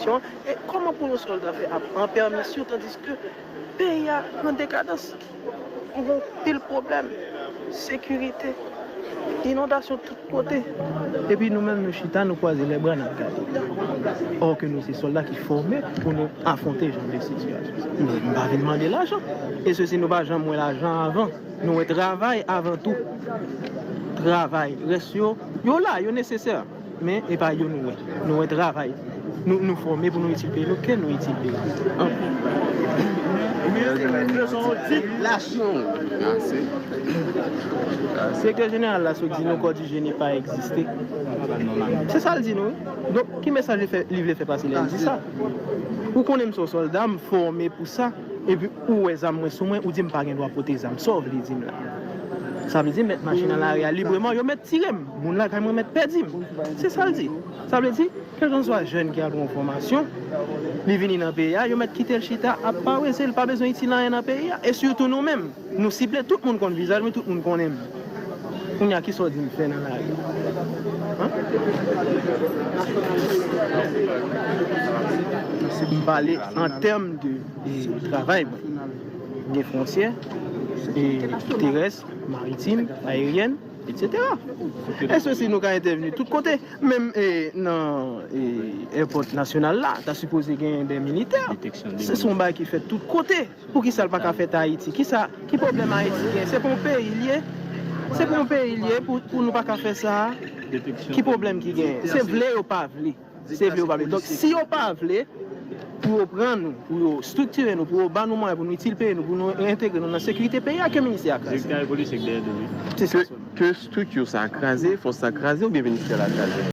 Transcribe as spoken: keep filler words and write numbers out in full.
E kòman pou yon sòlda fè ap pran pèmisyon tandiske peyi a an dekadans? Nou gen pil pwoblèm, sekirite, inondasyon tout kote. Epi nou menm nou chita, nou kwaze lèbra, n ap gade. Or ke nou se sòlda ki fòme pou nou afwonte jan de sitiyasyon sa. Men m pa vin mande lajan. E sesi nou pa janm wè lajan avan. Nou wè travay avan tou. Travay. Rès yo, yo la, yo nesesè. Men e pa yo nou wè. Nou wè travay. Nou, nou fòme pou nou itil peyi nou, ke nou itil peyi nou. Direktè jeneral la sot di nou kò di jeni pa egziste. Se sa l di nou, wi. Donk, ki mesaj li fè, li vle fè pase lè l di sa? Ou konnen m se yon sòlda, m fòme pou sa. Epi ou wè zam mwen sou mwen, ou di m pa gen dwa pote zam. Sa w vle di m la? Sa vle di m mèt mache nan lari a libreman, yo mèt tire m. Moun lakay mwen mèt pèdi m. Se sa l di. Sa vle di, kèlkanswa jèn ki al pran fòmasyon, li vini nan peyi a, yo mèt kite l chita ap parese, li pa bezwen itil anyen nan peyi a. E sitou nou menm, nou sible, tout moun konn vizaj mwen, tout moun konnen m. Kounye a, kisa w di m fè nan lari a? An? M pale an tèm de, de travay mwen. Gen fwontyè, e terès, maritim, aeryèn, etsetera. E sesi nou ka entèvni tout kote, menm, e, nan, e, èpòt nasyonal la, ta sipoze gen de militè. Se, se yon bagay ki fèt tout kote. Poukisa l pa ka fèt Ayiti? Kisa, ki pwoblèm Ayiti gen? Se pou yon peyi l ye? Se pou yon peyi l ye pou, pou nou pa ka fè sa a? Ki pwoblèm ki gen? Se vle yo pa vle. Se vle yo pa vle. Donk, si yo pa vle pou yo pran nou, pou yo estriktire nou, pou yo ba nou mwayen, pou nou itil peyi nou, pou nou entegre nou nan sekirite peyi a, ke ministè a kraze. Direktè politik dèyè do li. Se sa sèlman. Ke estrikti sa a kraze, fòs sa a kraze, oubyen ministè la kraze?